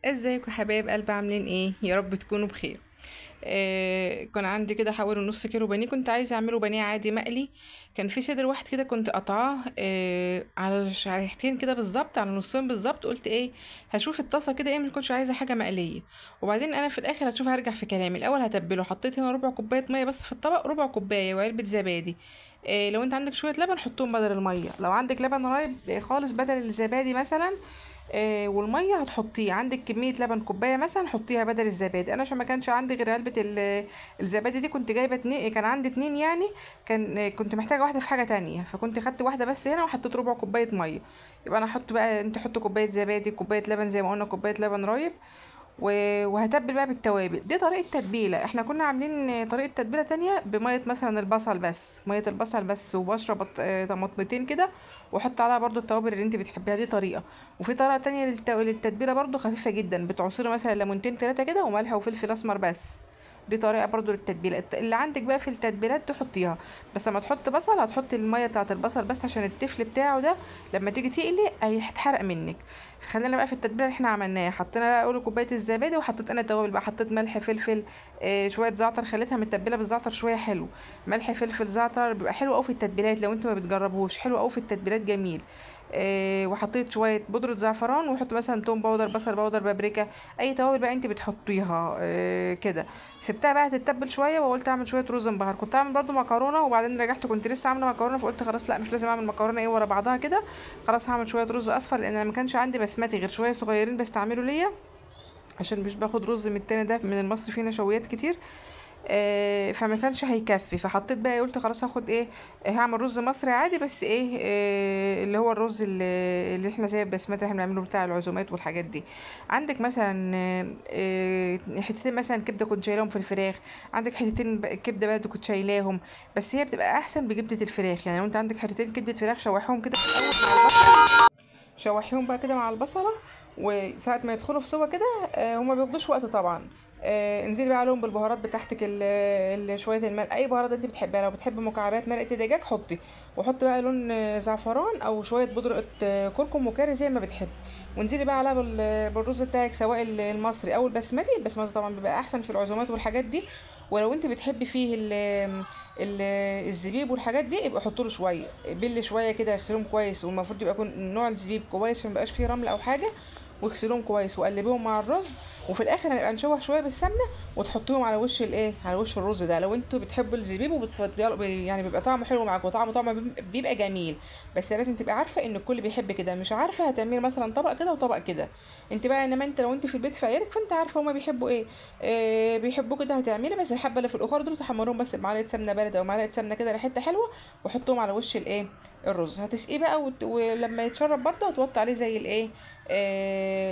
ازيكم حبايب قلب؟ عاملين ايه؟ يا رب تكونوا بخير. كان عندي كده حوالي نص كيلو بانيه، كنت عايزه اعمله بانيه عادي مقلي. كان في صدر واحد كده كنت قطعاه على شريحتين كده بالظبط، على نصين بالظبط. قلت ايه، هشوف الطاسه كده ايه، ما كنتش عايزه حاجة مقلية. وبعدين انا في الاخر هتشوف هرجع في كلامي. الاول هتبله، حطيت هنا ربع كوباية مية بس في الطبق، ربع كوباية وعلبة زبادي. لو انت عندك شوية لبن حطهم بدل المية، لو عندك لبن رايب خالص بدل الزبادي مثلا والمية هتحطيه. عندك كمية لبن كوباية مثلا حطيها بدل الزبادي. انا عشان ما كانش عندي غير علبة الزبادي دي، كنت جايبه اتنين، كان عندي اتنين يعني، كان كنت محتاجه واحدة في حاجة تانية، فكنت خدت واحدة بس هنا وحطيت ربع كوباية مية. يبقى انا احط بقى، انت حط كوباية زبادي، كوباية لبن زي ما قلنا، كوباية لبن رايب، وهتبل بقى بالتوابل. دي طريقه تتبيله. احنا كنا عاملين طريقه تتبيله تانية بميه مثلا البصل بس، مية البصل بس، وبشرب طماطمتين كده، واحط عليها برضو التوابل اللي انت بتحبيها. دي طريقه. وفي طريقه تانية للتتبيله برضو خفيفة جدا، بتعصري مثلا ليمونتين ثلاثة كده وملح وفلفل اسمر بس. دي طريقه برضو للتتبيله. اللي عندك بقى في التتبيلات تحطيها، بس لما تحط بصل هتحطي المية بتاعه البصل بس، عشان التفل بتاعه ده لما تيجي تقلي هيتحرق منك. فخلينا بقى في التتبيله اللي احنا عملناها. حطينا بقى اول كوباية الزبادي، وحطيت انا التوابل بقى، حطيت ملح فلفل، شوية زعتر، خليتها متبله بالزعتر شوية حلو. ملح فلفل زعتر بيبقى حلو قوي في التتبيلات، لو انتوا ما بتجربوش حلو قوي في التتبيلات جميل. وحطيت شوية بودره زعفران، وحط مثلا توم powder، بصل powder، بابريكا، اي توابل بقى انت بتحطيها. كده سبتها بقى تتبل شوية، وقلت اعمل شوية رز مبهر. كنت اعمل برده مكرونه، وبعدين رجعت كنت لسه عامله مكرونه، فقلت خلاص لا مش لازم اعمل مكرونه ايه ورا بعضها كده، خلاص هعمل شوية رز اصفر، لان انا ما كانش عندي بسمتي غير شوية صغيرين بستعمله ليا، عشان مش باخد رز من التاني ده، من المصري فيه نشويات كتير، فما كانش هيكفي. فحطيت بقى، قلت خلاص هاخد ايه، هعمل رز مصري عادي، بس ايه، اللي هو الرز اللي احنا زي البسمتي اللي احنا بنعمله بتاع العزومات والحاجات دي. عندك مثلا حتتين مثلا كبده كنت شايلاهم في الفراخ، عندك حتتين كبده برده كنت شايلاهم، بس هي بتبقى احسن بجبده الفراخ. يعني لو انت عندك حتتين كبده فراخ شوحيهم كده في الاول مع البصله، شوحيهم بقى كده مع البصله، وساعة ما يدخلوا في سوا كده، هما بياخدوش وقت طبعا. انزلي بقى عليهم بالبهارات بتاعتك، شوية الملح، اي بهارات انت بتحبها. لو بتحبي مكعبات مرقه دجاج حطي، وحطي بقى لون زعفران او شوية بودره كركم وكاري زي ما بتحبي، وانزلي بقى عليها بالرز بتاعك، سواء المصري او البسمتي. البسمتي طبعا بيبقى احسن في العزومات والحاجات دي، ولو انت بتحبي فيه الزبيب والحاجات دي يبقى حطوا له شوية بل شوية كده، اغسلهم كويس، والمفروض يبقى يكون نوع الزبيب كويس عشان ميبقاش فيه رمل او حاجة، واغسلوهم كويس وقلبيهم مع الرز. وفي الاخر هنبقى نشوح شوية بالسمنه وتحطيهم على وش الايه، على وش الرز ده. لو انتوا بتحبوا الزبيب وبتفضلوا يعني بيبقى طعمه حلو معاكم، وطعمه طعمه بيبقى جميل، بس لازم تبقى عارفه ان الكل بيحب كده. مش عارفه هتعملي مثلا طبق كده وطبق كده انت بقى، انما انت لو انت في البيت في عيالك فانت عارفه هما بيحبوا ايه، بيحبوا كده هتعملي. بس الحبة اللي في الاخر دول تحمرهم بس بمعلقه سمنه بلدي او معلقه سمنه كده ريحتها حلوة، وحطهم على وش الايه الرز. هتسقيه بقى، ولما يتشرب برده هتوطي عليه زي الايه،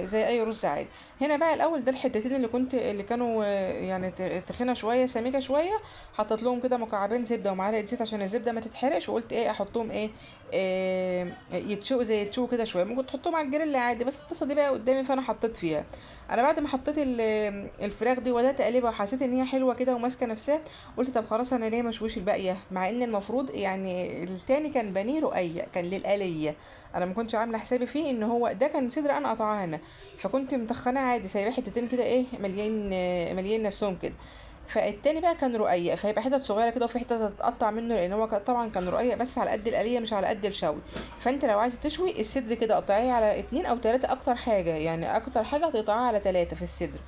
زي اي رز عادي. هنا بقى الاول ده الحتتين اللي كانوا يعني تخينة شوية سميكة شوية، حطيت لهم كده مكعبين زبدة ومعلقة زيت عشان الزبدة ما تتحرقش، وقلت ايه احطهم ايه، يتشووا زي يتشووا كده شوية. ممكن تحطهم على الجريل عادي، بس الطاسه دي بقى قدامي فانا حطيت فيها. انا بعد ما حطيت الفراخ دي وبدات اقلبها وحسيت ان هي حلوة كده وماسكه نفسها، قلت طب خلاص انا ليه ما اشويش الباقية، مع ان المفروض يعني التاني كان بانيه رقيق كان للقليه، انا ما كنتش عامله حسابي فيه ان هو ده كان صدر انا قطعاه هنا، فكنت متخناه عادي سايباه حتتين كده ايه مليان مليان نفسهم كده. فالتاني بقى كان رقيق، فهيبقى حتت صغيرة كده وفي حتت هتتقطع منه، لان هو طبعا كان رقيق بس على قد القليه مش على قد الشوي. فانت لو عايزه تشوي الصدر كده قطعية على 2 او 3 اكتر حاجة، يعني اكتر حاجة هتقطعيها على 3 في الصدر.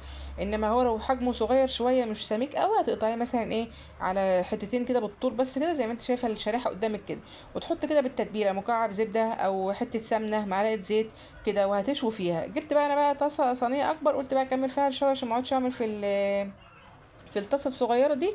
انما هو لو حجمه صغير شوية مش سميك قوي هتقطعيه مثلا ايه على حتتين كده بالطول بس كده زي ما انت شايفه الشريحة قدامك كده، وتحط كده بالتتبيله مكعب زبدة او حتة سمنه معلقه زيت كده، وهتشوي فيها. جبت بقى انا بقى طاسه صينية اكبر، قلت بقى اكمل فيها الشوي عشان ما اقعدش اعمل في الطاسه الصغيرة دي،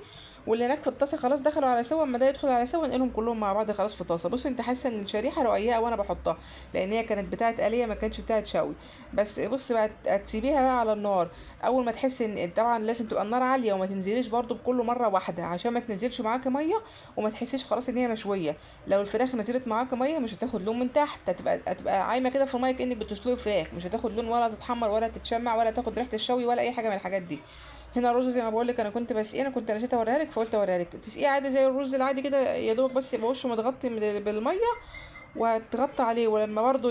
واللي هناك في الطاسه خلاص دخلوا على سوا، اما ده يدخل على سوا نقلهم كلهم مع بعض خلاص في طاسه. بص انت حاسه ان الشريحة رقيقه وانا بحطها، لان هي كانت بتاعه قليه ما كانتش بتاعه شوي. بس بص بقى هتسيبيها بقى على النار، اول ما تحس ان طبعا لازم تبقى النار عالية وما تنزليش برده بكله مرة واحدة عشان ما تنزلش معاكي مية وما تحسيش خلاص ان هي مشوية. لو الفراخ نزلت معاكي مية مش هتاخد لون من تحت، هتبقى عايمه كده في المية كانك بتسلقي فراخ، مش هتاخد لون ولا تتحمر ولا تتشمع ولا تاخد ريحه الشوي ولا اي حاجة من الحاجات دي. هنا الرز زي ما بقول لك انا كنت بسقيه، انا كنت نسيت اوريها لك فقلت اوريها لك. تسقيه عادي زي الرز العادي كده يا دوبك، بس يبقى وشه متغطي بالمية، وهتغطي عليه، ولما برضو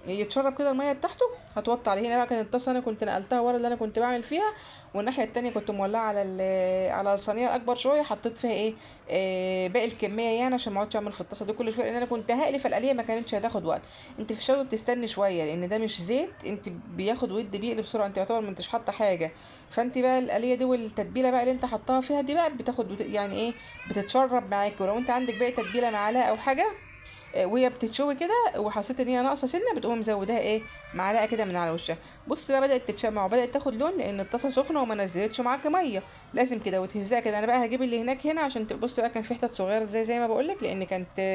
يتشرب كده المية بتاعته هتوطي عليه. هنا بقى كانت الطاسه انا كنت نقلتها ورا اللي انا كنت بعمل فيها، والناحية التانية كنت مولعه على الصينية الاكبر شوية، حطيت فيها ايه، باقي الكمية يعني، عشان ما اقعدش اعمل في الطاسه دي كل شوية، لان انا كنت هقلي، فالقليه ما كانتش هتاخد وقت. انت في الشوي بتستني شوية، لان ده مش زيت، انت بياخد ود بيقلي بسرعة، انت يعتبر ما انتش حاطه حاجة. فانت بقى القليه دي والتتبيله بقى اللي انت حطاها فيها دي بقى بتاخد يعني ايه، بتتشرب معاكي. ولو انت عندك باقي تتبيله معلقه او حاجة وهي بتتشوي كده وحسيت ان هي ناقصه سنة، بتقوم مزوداها ايه معلقه كده من على وشها. بص بقى بدات تتشمع وبدات تاخد لون، لان الطاسه سخنة وما نزلتش معاكي مية، لازم كده وتهزها كده. انا بقى هجيب اللي هناك هنا عشان تبص بقى، كان في حتت صغيرة زي ما بقول لك، لان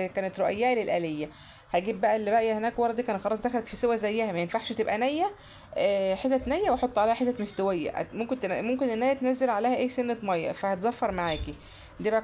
كانت رقيقه للقليه. هجيب بقى اللي باقية هناك ورا دي، كان خلاص دخلت في سوا زيها، ما ينفعش تبقى نيه، حتت نيه واحط عليها حتت مستوية، ممكن النية تنزل عليها ايه سنة مية فهتزفر معاكي. دي بقى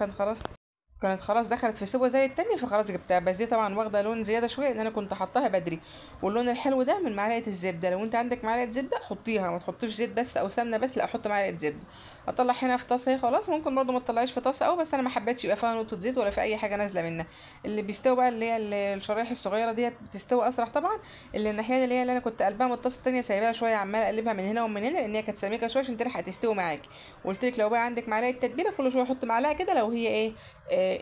كانت خلاص دخلت في سوا زي التانية، فخلاص جبتها. بس دي طبعا واخده لون زيادة شوية لان انا كنت حطاها بدري. واللون الحلو ده من معلقه الزبدة، لو انت عندك معلقه زبدة حطيها، ما تحطيش زيت بس او سمنه بس، لا حط معلقه زبدة. اطلع هنا في طاسه خلاص، ممكن برده ما تطلعيش في طاسه قوي، بس انا ما حبيتش يبقى فيها نقطة زيت ولا في اي حاجة نازله منها. اللي بيستوي بقى اللي هي الشرايح الصغيرة ديت بتستوي اسرع طبعا. اللي الناحية اللي هي اللي انا كنت قلبها من الطاسه التانية سايباها شوية، عماله اقلبها من هنا ومن هنا لان هي كانت سميكة شوية عشان تلحق تستوي معاكي. قلت لك لو بقى عندك معلقه تتبيله كل شوية حط معلقه كده، لو هي ايه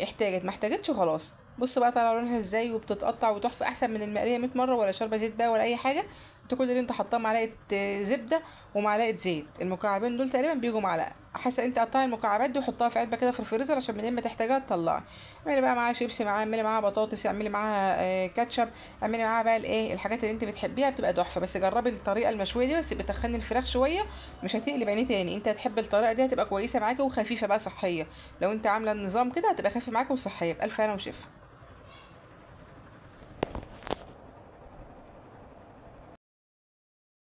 احتاجت، ما احتاجتش خلاص. بصوا بقى طالع لونها ازاي وبتتقطع وتحفه، احسن من المقليه 100 مرة، ولا شاربه زيت بقى ولا اي حاجة. انت كل اللي انت حطاه معلقه زبدة ومعلقة زيت، المكعبين دول تقريبا بيجوا معلقه. حسب انت قطعي المكعبات دي وحطها في علبة كده في الفريزر عشان من ما تحتاجها تطلعي. اعملي بقى معاها شيبسي، معاها اعملي معاها بطاطس، اعملي معاها كاتشب، اعملي معاها بقى الايه الحاجات اللي انت بتحبيها، بتبقى تحفة. بس جربي الطريقة المشويه دي، بس بتخني الفراخ شوية، مش هتقلي بانيه تاني. انت هتحب الطريقة دي، هتبقى كويسة معاكي وخفيفة بقى صحية. لو انت عامله النظام كده هتبقى خفيفة معاكي وصحية. بالف هنا وشفا.